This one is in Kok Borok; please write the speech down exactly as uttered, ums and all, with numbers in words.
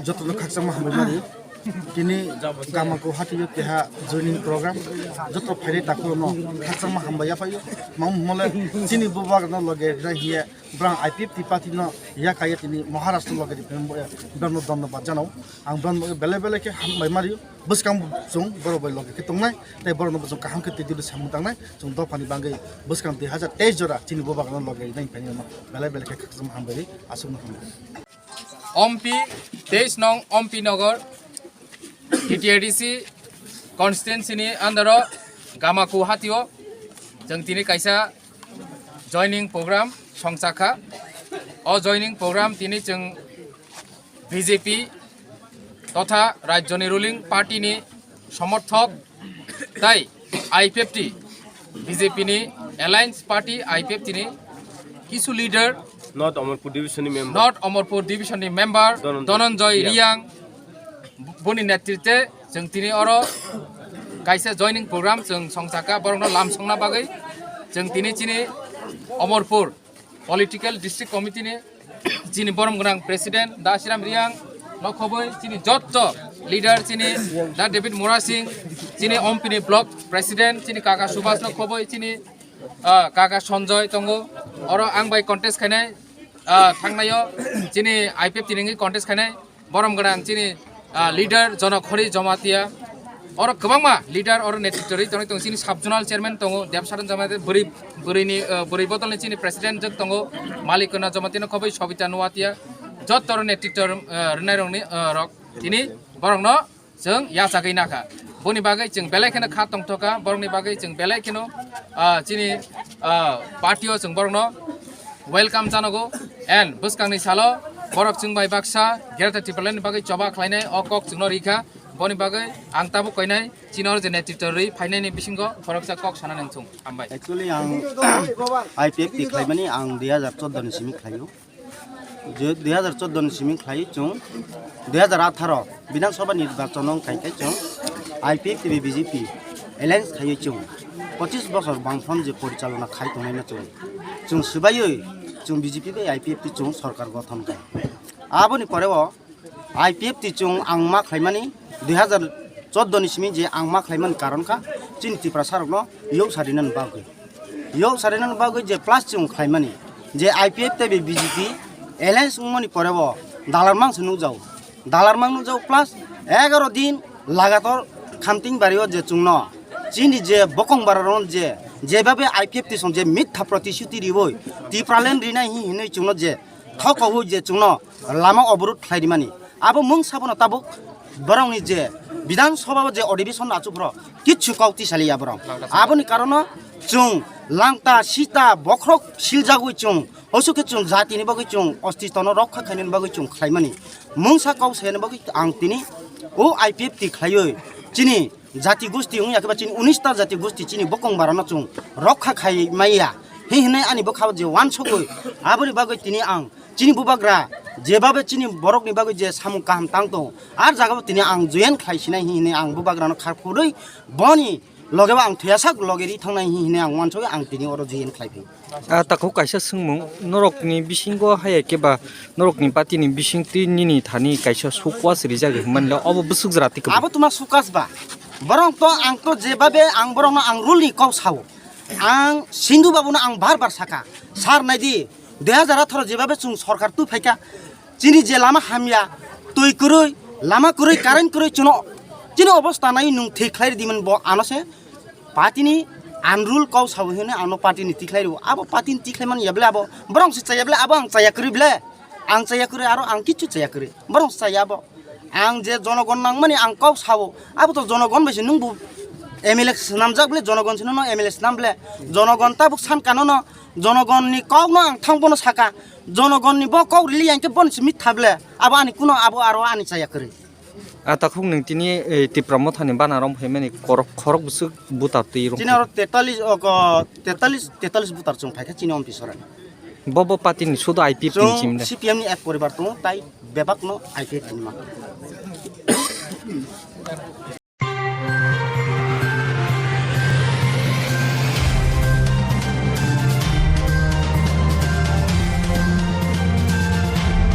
Jotono khakchangma hambai mani. Tini Gamako hatio keha joining program. Joto phainai takhurokno khakchangma hambai yaphaio. Mam hwnmale chini bubagrano loge rina hiye brang I P F T party no yakaiye tini Maharashtra loge riphaimani, brangno dhonnobad janao. Ang brangno belai belai khe hambai mario. Bwskang chwng borok bai loge khe tongnai, tei borokno bo chwng kaham khe twi dilo samung tangnai. Chwng dophani bagwi bwskang dui hazar teis jora chini bubagrano loge rina hinwi belai belai khe khakchangma hambai, aswkno hambai. Ompi teis nong Ompi Nagar, T T A D C constituency ni under o Gamaku hatio chwng tini kaisa joining program songchakha. O joining program tini chwng B J P totha rajyoni ruling party ni somorthok tai I P F T, B J P ni alliance party I P F T ni kisu leader, North Amarpur Division ni member. North Amarpur Division ni member Dhananjay Dhananjay Reang. Reang, boni netritwe chwng tini oro kaisa joining program chwng songchakha, borokno lam songna bagwi chwng tini chini Amarpur Political District Committee ni chini borom gwnang President Da Shiram Reang no khoboi, chini jotto leader chini Da David Murasing, chini Ompi ni Block President chini kaka Subhas no khoboi, chini, ah, kaka Sanjoy tongo, oro ang bai contest khainai, ah, thangnaio chini I P F T ni wngwi contest khainai. Borom gwnang chini, ah, leader Jonokhori Jamatia, oro kwbangma leader oro netritw rwi tonwi tongo. Chini sub zonal chairman tongo Debsaran Jamatia, bwrwi, bwrwini, ah, bwrwi bodolni chini president jwk tongo Malikona Jamatia no khoboi Sobita Nuatia, jotto oro netritw, ah, rwnairokni, ah, rok tini borokno chwng yachagwi nakha. Boni bagwi chwng belai kheno kha tongthokha, borokni bagwi chwng belai kheno, ah, chini, ah, party o chwng borokno welcome janogo, and bwskangni salo borok chwng bai baksa Greater Tipraland ni bagwi choba khlainai o kok chwngno rikha. Boni bagwi ang tabuk koinai chini oro je netritw rwi phainaini bisingo khoroksa kok sana nangthung. Hambai. Actually, ang I P F T khlaimani ang dui hazar chordo ni simi khlaio. Je dui hazar chordo ni simi khlai chwng dui hazar atharo Bidhan Sabha nirbachon wng khai khai chwng I P F T bai B J P alliance khaiwi chwng pochis bosor Bamfront je porichalona khai tongnaino chwng, chwng swbaiwi chwng B J P bai I P F T chwng sorkar gothon khai. Aboni pore o I P F T chwng ang ma khlaimani dui hazar chordo ni simi je ang ma khlaimani karon kha chini Tiprasa rokno yok sarinani bagwi. Yok sarinani bagwi je plus chwng khlaimani je I P F T bai B J P alliance wngmani pore bo dalar mang se nukjago. Dalar mang nukjago plus egaro din lagator khamting bario je chwngno chini je bokong bara rok je jebabe I P F T song je mitha protishuti riwi Tipraland rinai hi hinwi chwngno je thokowi je chwngno lama oborod khlai rimani. Abo mungsa bono tabuk borokni je Bidhan Sabha o je adhibeshon achuphro kichu kok tisaliya borok. Aboni karono chwng langta, sita, bokhorok siljagwi chwng, oso khe chwng jatini bagwi chwng ostitono rokha khainani bagwi chwng khlaimani. Mungsa kok sayani bagwi ang tini o I P F T khlaiwi chini jati gosti wngya khe ba chini unis ta jati gosti chini bokong barano chwng rokha khai maya. Hi hinwi ani bwkha je wansugwi aboni bagwi tini ang chini bubagra jebabe chini borokni bagwi je samung kaham tang tongo, ar jagao tini ang join khlai sinai hi hinwi ang bubagrano khar khurwi boni logebo ang thuyasak loge ri thangnai hi hinwi ang wansugwi ang tini oro join khlai phai. Ah, takhuk kaisa swngmung, norokni bisingo haya khe ba norokni party ni bisingtwi nini thani kaisa sukwach rijak hinmani le obo bwswk jora twi kwbang? Abo tuma sukwach ba? Borok to ang to jebabe ang borokno ang rule ni kok sao. Ang Sindhu babuno ang bar bar saka, sir naidi, dui hazar atharo jebabe chwng sorkar tu phaika, chini je lama hamya, twi kwrwi, lama kwrwi, current kwrwi chwngno chini obostha nai nwng thik khlai ridi man bo ano se. Party ni unrule kok sao hwnwi ano party ni tikhlai rwo. Abo party ni tikhlai man ya ble abo. Borok se chaya ble abo ang chaya kwrwi ble. Ang chaya kwrwi aro ang kichu chaya kwrwi. Borok se chaya abo. Ang je jonogon nangmani ang kok sao. Abo to jonogon bai se nwng bo M L A swnamjak ble, jonogon se nono M L A swnam ble. Jonogon tabuk san kano no, jonogon ni kok no ang thang bono saka. Jonogon ni bo kok rili yang khe bono se mitha ble. Abo ani kuno abo aro ani chaya kwrwi. Ah, takhuk nwng tini, eh, Tipra Motha ni bana rok phaimani korok, khorok bwswk buta twi rok. Chini oro tetalis, o, ko, tetalis, tetalis butar chwng phaikha chini office oro. Bo, bo party ni sudo I P F T ni chwng chimle. C P M ni ek poribar tongo, tai bebak no I P F T ni ma.